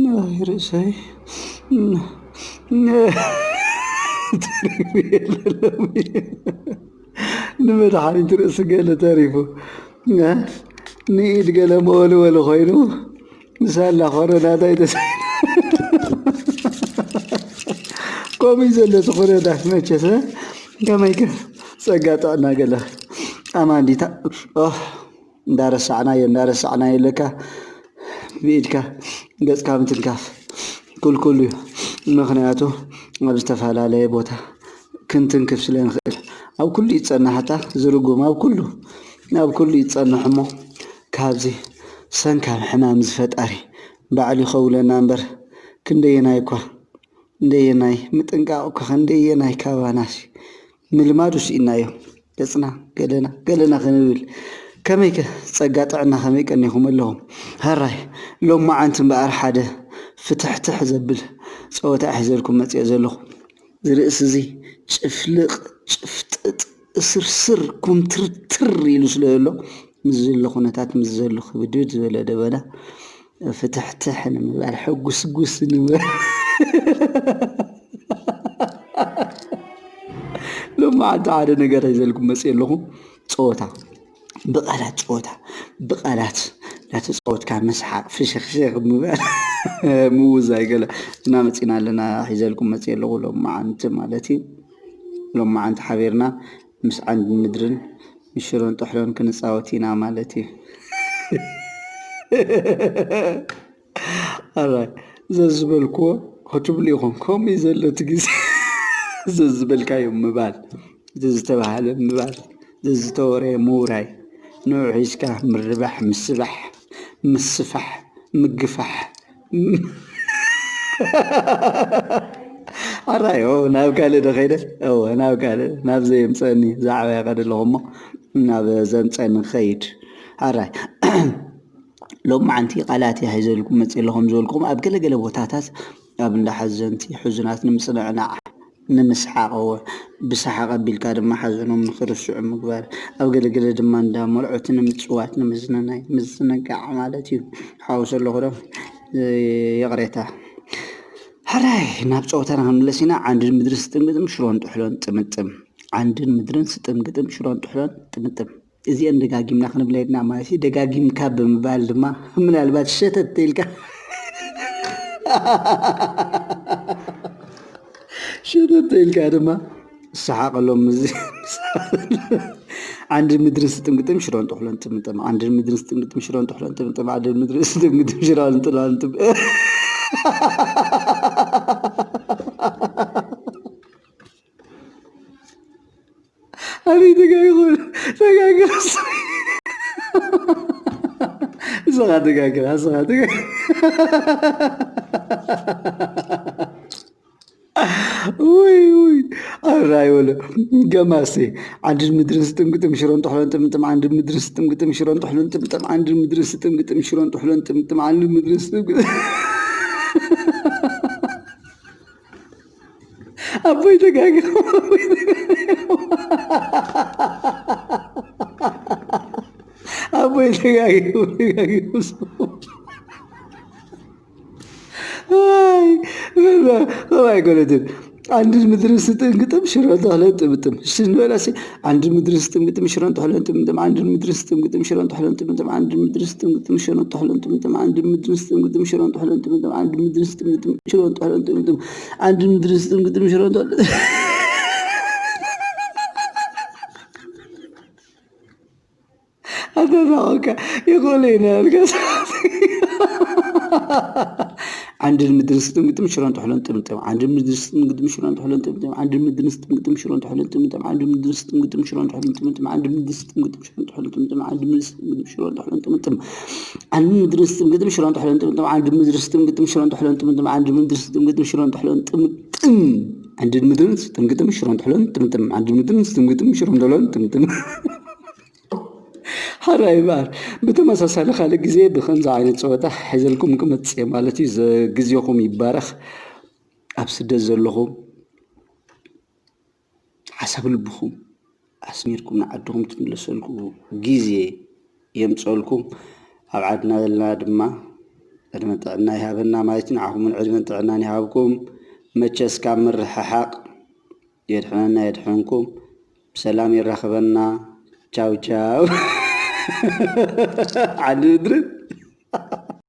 ናይ ርእሰይ ተሪፉ የለለሚ። ንመድሓኒት ርእሲ ገለ ተሪፉ፣ ንኢድ ገለ መወልወሊ ኮይኑ፣ ንሳላ ኮሮና እንታይ ተስ-፣ ከምኡ እዩ ዘሎ እቲ ኩነታት መቸስ። ከመይ ከ ጸጋ ጥዕና ገለ ኣማን ዲታ? ኦህ፣ እንዳረሳዕናዮ፣ እንዳረሳዕናዮ ኣለካ ብኢድካ ገጽካ ምትንካፍ ክልኩል እዩ። ምኽንያቱ ኣብ ዝተፈላለየ ቦታ ክንትንክፍ ስለ ንኽእል። ኣብ ኩሉ ይጸናሕ፣ እታ ዝርጉም ኣብ ኩሉ፣ ኣብ ኩሉ ይጸንሕ እሞ፣ ካብዚ ሰንካም ሕማም እዚ ፈጣሪ ባዕሉ ይኸውለና እምበር፣ ክንደየናይ እኳ፣ ክንደየናይ ምጥንቃቕ እኳ፣ ክንደየናይ ካባናሲ ምልማዱ ስኢናዮ። ገጽና ገለና፣ ገለና ክንብል። ከመይከ ጸጋ ጥዕና ከመይ ቀኒኹም ኣለኹም? ሃራይ፣ ሎማዓንቲ እምበኣር ሓደ ፍትሕትሕ ዘብል ጸወታ እየ ሒዘልኩም መጽየ ዘለኹ። እዚ ርእሲ እዚ ጭፍልቕ፣ ጭፍጥጥ፣ እስርስር፣ ኩምትርትር ኢሉ ስለ ዘሎ፣ ምስ ዘሎ ኩነታት፣ ምስ ዘሎ ክብድብድ ዝበለ ደበና፣ ፍትሕትሕ ንምባል፣ ሕጉስጉስ ንምባል። ሎማዓንቲ ሓደ ነገር ሒዘልኩም መጽየ ኣለኹ። ጸወታ፣ ብቓላት ጸወታ፣ ብቓላት እናተጻወትካ ምስሓቕ፣ ፍሽኽሽኽ ምባል፣ ምውዛይ ገለ እና መጺና ኣለና። ሒዘልኩም መጽየ ኣለኹ ሎማዓንቲ ማለት እዩ። ሎማዓንቲ ሓቢርና ምስ ዓንዲ ምድርን ምስ ሽሮን ጥሕሎን ክንጻወት ኢና ማለት እዩ። ኣራይ፣ ዘዝበልክዎ ክትብሉ ኢኹም። ከምኡ እዩ ዘሎ እቲ ግዜ። ዘዝበልካዮ ምባል፣ ዘዝተባህለ ምባል፣ ዘዝተወረየ ምውራይ፣ ንዑ ሒዝካ ምርባሕ፣ ምስባሕ፣ ምስፋሕ፣ ምግፋሕ። ኣራይ፣ ኦ፣ ናብ ካልእ ዶ ከይደ? እወ፣ ናብ ካልእ፣ ናብ ዘየምጸኒ፣ ዛዕባ ይቐደ ኣለኹ እሞ፣ ናብ ዘምጸኒ ክኸይድ። ኣራይ፣ ሎማዓንቲ ቃላት እየ ሒዘልኩም መፅእ ኣለኹ። ከም ዝበልኩም ኣብ ገለገለ ቦታታት ኣብ እንዳ ሓዘንቲ ሕዙናት ንምፅንዕናዕ፣ ንምስሓቕ፣ እወ፣ ብሰሓቕ ኣቢልካ ድማ ሓዘኖም ንኽርስዑ ምግባር፣ ኣብ ገለገለ ድማ እንዳ መርዑት ንምፅዋት፣ ንምዝንናይ፣ ምዝንጋዕ ማለት እዩ። ሓውስ ኣለኹ ዶ? ይቕሬታ። ሕራይ ናብ ፀወታና ክንምለስ ኢና። ዓንድን ምድርን ስጥምጥም ሽሮን ጥሕሎን ጥምጥም። ዓንድን ምድርን ስጥምግጥም ሽሮን ጥሕሎን ጥምጥም። እዚአን ደጋጊምና ክንብላ ኢልና ማለት እዩ። ደጋጊምካ ብምባል ድማ ምናልባት ሸተት ኢልካ ሸተት ኢልካ ድማ ሰሓቐሎም። እዚ ዓንዲ ምድርን ስጥምግጥም ሽሮን ጥሕሎን ጥምጥም። ዓንዲ ምድርን ስጥምግጥም ሽሮን ጥሕሎን ጥምጥም። ዓንዲ ምድርን ስጥምግጥም ሽሮን ጥሕሎን ጥምጥም። ኣበይ ተጋጊኹ? ተጋጊኹ። እስኻ ተጋግር፣ እስኻ ተጋግር። ውይ፣ ውይ። ኣራይ በሎ። ገማሴ። ዓንድን ምድርን ስጥምግጥም ሽሮን ጥሕሎን ጥምጥም። ዓንድን ምድርን ስጥምግጥም ሽሮን ጥሕሎን ጥምጥም። ዓንድን ምድርን ስጥምግጥም ሽሮን ጥሕሎን ጥምጥም። ዓንድን ምድርን ስጥምግጥም። ኣቦይ ተጋጊኹ፣ ኣቦይ ተጋጊኹ። ኣቦይ ተጋጊኹ፣ ተጋጊኹ። ኣይ፣ ከምኡ ኣይኮነትን። ዓንድን ምድርን ስጥምግጥም ሽሮን ጥሕሎን ጥምጥም። እሺ ንበላ እስኪ። ዓንድን ምድርን ስጥምግጥም ሽሮን ጥሕሎን ጥምጥም። ዓንድን ምድርን ስጥምግጥም ሽሮን ጥሕሎን ጥምጥም። ዓንድን ምድርን ስጥምግጥም ሽሮን ጥሕሎን ጥምጥም። ዓንድን ምድርን ስጥምግጥም ሽሮን ጥሕሎን ጥምጥም። ዓንድን ምድርን ስጥምግጥም ሽሮን ጥሕሎን ጥምጥም። ዓንድን ምድርን ስጥምግጥም ሽሮን ጥሕሎን ኣተናወካ ይኽእሉ ኢና ያልካ ሰባት። ዓንድን ምድርን ስጥምግጥም ሽሮን ጥሕሎን ጥምጥም። ዓንድን ምድርን ስጥምግጥም ሽሮን ጥሕሎን ጥምጥም። ዓንድን ምድርን ስጥምግጥም ሽሮን ጥሕሎን ጥምጥም። ዓንድን ምድርን ስጥምግጥም ሽሮን ጥሕሎን ጥምጥም። ዓንድን ምድርን ስጥምግጥም ሽሮን ጥሕሎን ጥምጥም። ዓንድን ምድርን ስጥምግጥም ሽሮን ጥሕሎን ጥምጥም። ዓንድን ምድርን ስጥምግጥም ሽሮን ጥሕሎን ጥምጥም። ዓንድን ምድርን ስጥምግጥም ሽሮን ጥሕሎን ጥምጥም። ዓንድን ምድርን ስጥምግጥም ሽሮን ጥሕሎን ጥምጥም። ዓንድን ምድርን ስጥምግጥም ሽሮን ጥሕሎን ጥምጥም። ዓንድን ምድርን ስጥምግጥም ሽሮን ጥሕሎን ጥምጥም። ሓራይ እምበኣር፣ ብተመሳሳሊ ካልእ ግዜ ብኸምዚ ዓይነት ጸወታ ሒዘልኩም ክመጽእ እየ ማለት እዩ። ዘ-፣ ግዜኹም ይባረኽ። ኣብ ስደት ዘለኹም ሓሳብ ልብኹም ኣስሚርኩም ንዓድኹም ትምለሰልኩ ግዜ የምፀልኩም። ኣብ ዓድና ዘለና ድማ ዕድመን ጥዕና ይሃበና ማለት እዩ። ንዓኹም እውን ዕድመን ጥዕናን ይሃብኩም። መቸስ ካብ ምርሕሓቕ የድሕነና የድሕንኩም። ብሰላም የራኽበና። ቻው ቻው። ዓዲ ምድርን